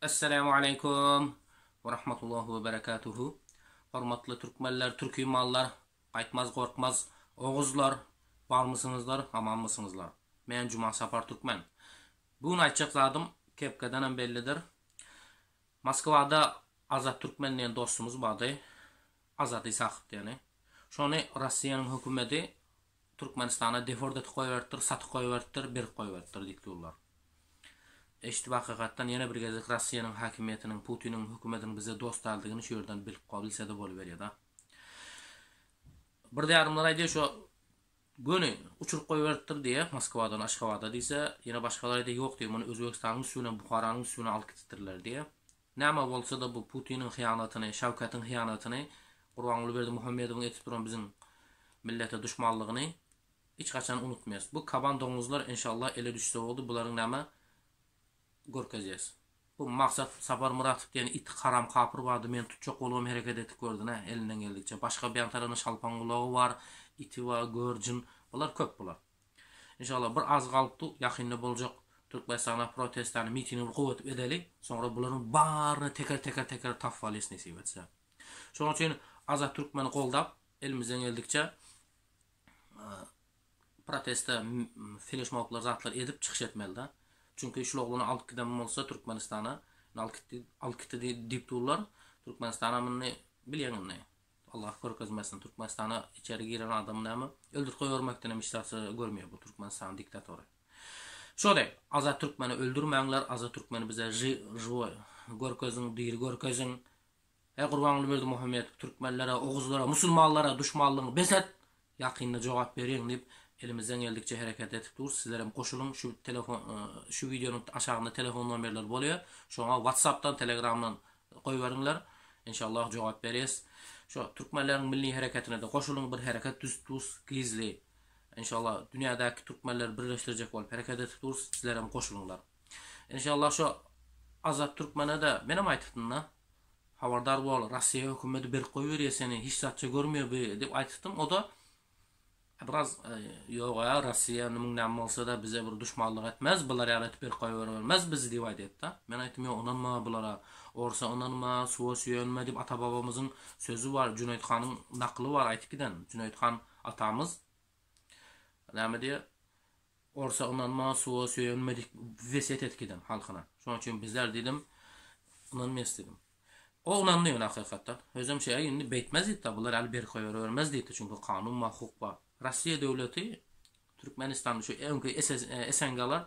Esselamu aleýkum we rahmetullahi we berekatuhu. Hormatly türkmenler, türki mallar, gaýtmaz gorkmaz oguzlar, barmysyňyzlar, amanmysyňyzlar? Men Juma Sapar Türkmen. Bu gün aýtjak zadym kepkadanam bellidir. Moskwada Azat Türkmen diýen dostumyz bardy. Azat Isakow diýeni. Şony Rossiýanyň hökümeti Türkmenistana deport edip goýberipdir, satyp goýberipdir, berip goýberipdir diýip durlar. Eşidip hakykatdan ýene bir gezek Rossiýanyň häkimiýetiniň, Putiniň hökümetiniň bize dost däldigini şu ýerden bilip bilse-de boluberýär-da. Bir ýarymlar aýdýar şo göni uçuryp goýberipdir diýýär Moskwadan Aşgabada diýse, ýene başgalar aýdýar ýok diýýär, muny Özbegistanyň üsti bilen Buharanyň üsti bilen alyp gidipdirler diýýär. Näme bolsa-da bu Putiniň hyýanatyny, Şawkatyň hyýanatyny, Gurbanguly Berdimuhamedowyň edip duran biziň millete duşmanlygyny hiç haçan unutmaýas. Bu kaban doňuzlar enşallah ele düşse boldy bularyň näme görkezýäs. Bu Maksat Saparmuratow diýen it haram kapyr bardy meni tutjak bolubam hereket edip gördü nä elinden geldikçe. Başga bir ýan tarapynda şalpaň gulagy bar, iti bar, gör jyn. Bular köp bular. Inşallah bir az galypdy ýakynda boljak Türkmenistana protestany mitingi bir gowy edip edeli soňra bularyň baryny teker teker teker tapmalys nesip etse. Şonuň üçin Azat Türkmeni goldap elimizden geldikçe proteste fleşmoblar zatlar edip çykyş etmelida. Çünki şul oglany alyp giden bolsa Türkmenistana alyp gitdi alyp gitdi diýip durlar. Türkmenistana muny bilýäň indi. Allah görkezmesin Türkmenistana içeri giren adamy näme öldürip goýbermekden hem hiç zat görmeýär bu Türkmenistanyň diktatory. Şo dek Azat Türkmeni öldürmäňler Azat Türkmeni bize živoý görkeziň diri görkeziň. Eý Gurbanguly Berdimuhamedow türkmenlere oguzlara musulmanlara duşmanlygyňy bes et ýakynda jogap berýäň diýip elimizden geldikçe hereket edip durus sizlerem goşulyň şu telefon şu wideonyň aşagynda telefon nomerleri bolýar şoňa whatsapdan telegramdan goýberiňler inşallah jogap berýäs şo türkmenleriň milli hereketinede goşulyň bir hereket düzüp durus gizli inşallah dünýädäki türkmenleri birleşdirjek bolup hereket edip durus sizlerem goşulyňlar inşallah şo azat türkmenede menem aýtypdym-da Habardar bol, Rossiýa hökümeti berk goýberýär seni, hiç zatça görmeýär bu diýip aýtypdym. O-da biraz ýog-a, Rossiýa indi müň näme bolsa-da bize bir duşmanlyk etmez, bular ýaly etip berk goýbermez bizi diýip aýdýardy-da. Men aýtdym, ýok, ynanma bulara, orsa ynanma, suwa süýenme diýip ata-babamyzyň sözi bar, Jüneýit hanyň nakyly bar aýtyp giden. Jüneýit han atamyz näme diýýär? Orsa ynanma, suwa söýenme diýip wesýet edip giden halkyna. Şonuň üçin bizler diýdim, ynanmaýas diýdim. O ynandy ýöne hakykatdan. Özem şeý indi beýtmez diýdi, bular ýaly berk goýbermez diýdi, çünki kanun bar, hukuk bar. Rossiýa döwleti Türkmenistanda şu öňki SNG-lar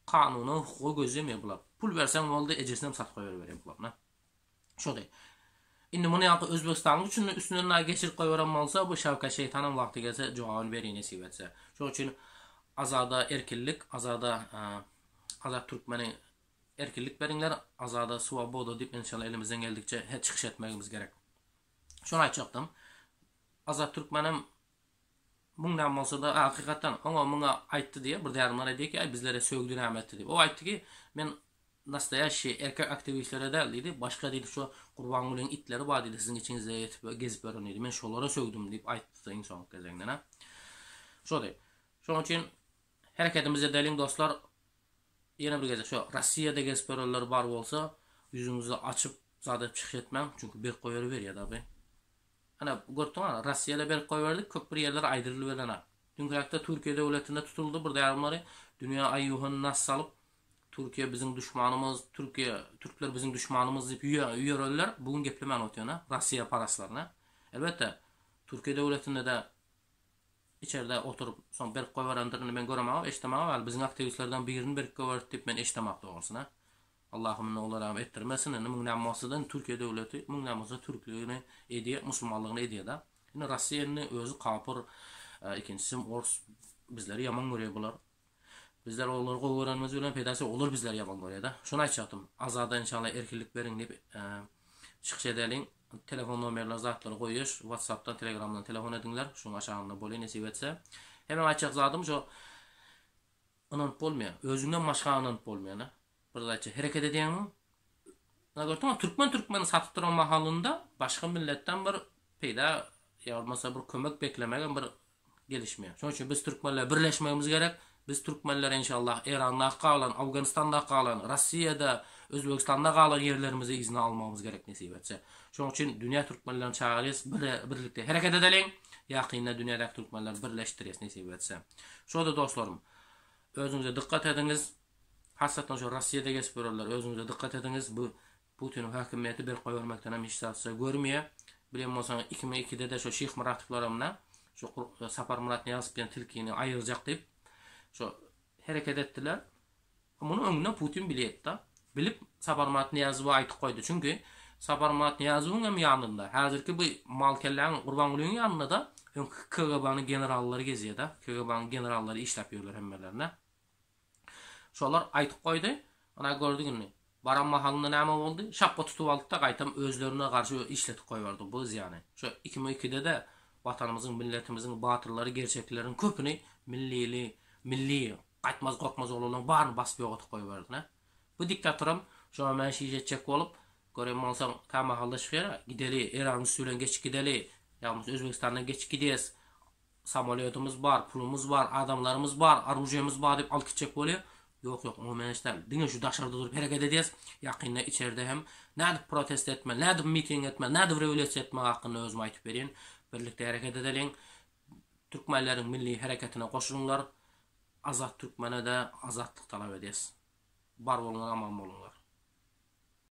kanuna, hukuga gözlemeýär bular. Pul berseň boldy, ejesinem satyp goýberýär bular. Şody. Indi muny ýaňky Özbegistanyň üçin üstünden naý geçirip goýberen bolsa, bu Şawkat şeýtanam wagty gelse jogabyny berýin nesip etse. Şoň üçin Azada erkinlik, Azada Azat türkmeni erkinlik beriňler, Azada swoboda diýip inşallah elimizden geldikçe çykyş etmegimiz gerek. Şony aýtjakdym. Azat türkmenem muň näme bolsa-da hakykatdan oňa muňa aýtdy diýe bir därimler aýdýar ki, aý bizlere sögdi näme etdi diýip. O aýtdy ki, men Nastoýaşşiý erkek aktiwistlere däl diýdi, başga diýdi şo Gurbangulyň itleri bar diýdi siziň içiňizde ýetip gezip ýören diýdi, men şolara sögdüm diýip aýtdy iň soňky gezeginde. Şody. Şonuň üçin hereketimizi edeliň dostlar. Ýene bir gezek şo Rossiýada gezip ýörenler bar bolsa ýüzüňizi açyp zat edip çykyş etmäň, çünki berk goýaryberýär daby. Ana görüpdiň Rossiýada berk goýberdik, köp bir ýerler aýdyrylyberena. Düňkiräkde Türkiýe döwletinde tutuldy bir därimleri dünýä aýuhan nas salyp Türkiýe biziň duşmanymyz, Türkiýe, türkler biziň duşmanymyz diýip ýörenler bu gün geplemän otyrna, Rossiýa paraslaryna. Elbetde, Türkiýe döwletinde-de içerde oturyp, soň berip goýberendirini men göremok, eşidemok, ýaly biziň aktiwistlerden birini berip goýberdi diýip men eşidemok dogrusyna. Allahym indi olaram etdirmesin, indi müň näme bolsa-da indi Türkiýe döwleti müň näme bolsa türklügini edýär, musulmanlygyny edýär-de. Indi Rossiýa indi özi kapyr, ikinjisi ors bizleri ýaman görýär bular. Bizler olary gowy görenimiz bilen peýdasy ýok, olar bizleri ýaman görýär-de. Şony aýtjakdym. Azada inşallah erkinlik beriň diýip çykyş edeliň. Telefon nomerleri zatlary goýuş. WhatsAppdan, Telegramdan telefon ediňler. Şuň aşagynda bolýar nesip etse. Hemem aýtjak zadym şo ynanyp bolmaýar. Özüňden başga ynanyp bolmaýar. Bir zat aýtjak. Hereket edýäňmi? Ýa gördüňmi? Türkmen türkmeni satyp duran mahalynda başga milletden bir peýda ýa bolmasa bir kömek beklemegem bir gelişmeýär. Şonuň üçin biz türkmenler birleşmegimiz gerek. Biz türkmenler enşallah Eýranda galan, Awganystanda galan, Rossiýada, Özbegistanda galan ýerlerimizi yzyna almagymyz gerek nesip etse. Şonuň üçin dünýä türkmenlerini çagyrýas, birlikde hereket edeliň. Ýakynda dünýädäki türkmenleri birleşdirýäs nesip etse. Şo-da dostlarym, özüňize dykgat ediňiz. Hasratdan şo Rossiýada gezip ýörenler özüňize dykgat ediňiz. Bu Putiniň häkimiýeti berip goýbermekden hem hiç zatça görmeýär. Bilýän bolsaňyz 2002-de-de şo Şyhmyratowlaram da şo Saparmyrat Nyýazow diýen tilkini aýyrjak diýip şo hereket etdiler. Muny öňünden Putin bilýärdi-de. Bilip Saparmyrat Nyýazowa aýtyp goýdy. Çünki Saparmyrat Nyýazowyň hem ýanynda, häzirki bu malkelläň Gurbangulyň ýanynda-da öňki KGB-niň generallary gezýär-de. KGB-niň generallary işläp ýörler hemmelerine. Şolar aýtyp goýdy. Ana gördük indi. Baran mahalynda näme boldy? Şapba tutup aldy-da, gaýtam özlerine garşy işletip goýberdi bu zyýany. Şo 2002-de-de Watanymyzyň, milletimiziň batyrlary, gerçekleriniň köpüni millili, milli, gaýtmaz gorkmaz oglanlaryň baryny basyp ýok edip goýberdi. Nä? Bu diktatoram şoňa men şiş etjek bolup, gören bolsaň, tä mahalda çykýar-a, gideli, Eýranyň üsti bilen geçip gideli, ýa bolmasa Özbegistandan geçip gidýäs, Samolýotymyz bar, pulumyz bar, adamlarymyz bar, oružýemiz bar diýip alyp gitjek bolýar. Ýok, ýok, oňa meňzeş däl. Diňe şu daşarda durup hereket edýäs. Ýakynda içerde hem nädip protest etmeli, nädip miting etmeli, nädip rewolýusiýa etmek hakynda özüm aýtyp berýin. Birlikde hereket edeliň. Türkmenleriň milli hereketine goşulyňlar. Azat türkmene-de azatlyk talap edýäs. Bar boluňlar, aman boluňlar.